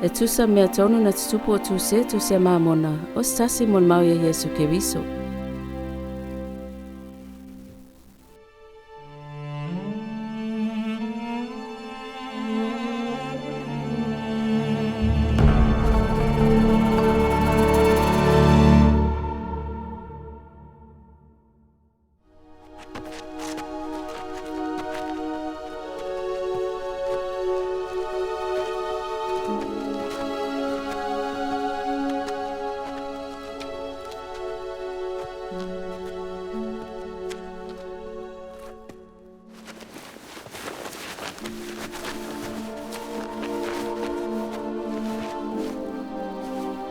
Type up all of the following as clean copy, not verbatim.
E tusa mea tonu na tutupu o Tuse, Tusi a Mamona, o se tasi molimau ia Iesu Keriso.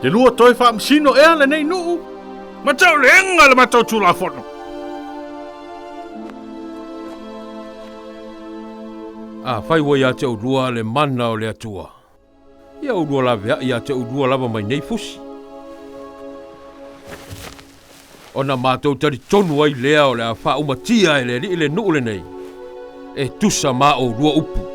Te lua toe faamasino ea lenei nuu? Matauleega le matou Tulafono. Afai ua ia te oulua le mana o le Atua, ia oulua laveai ia te oulua lava mai nei fusi. Ona matou talitonu ai lea o le a faaumatia e le Alii le nuu lenei, e tusa ma oulua upu.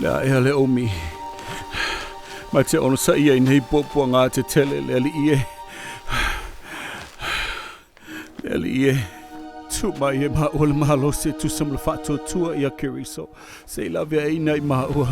Le a ea le umi ma te onosaʻi ai nei puapuaga tetele le Alii e. Le Alii e, tuu mai e maua le malosi e tusa ma le faatuatua ia Keriso, se i laveaiina i maua.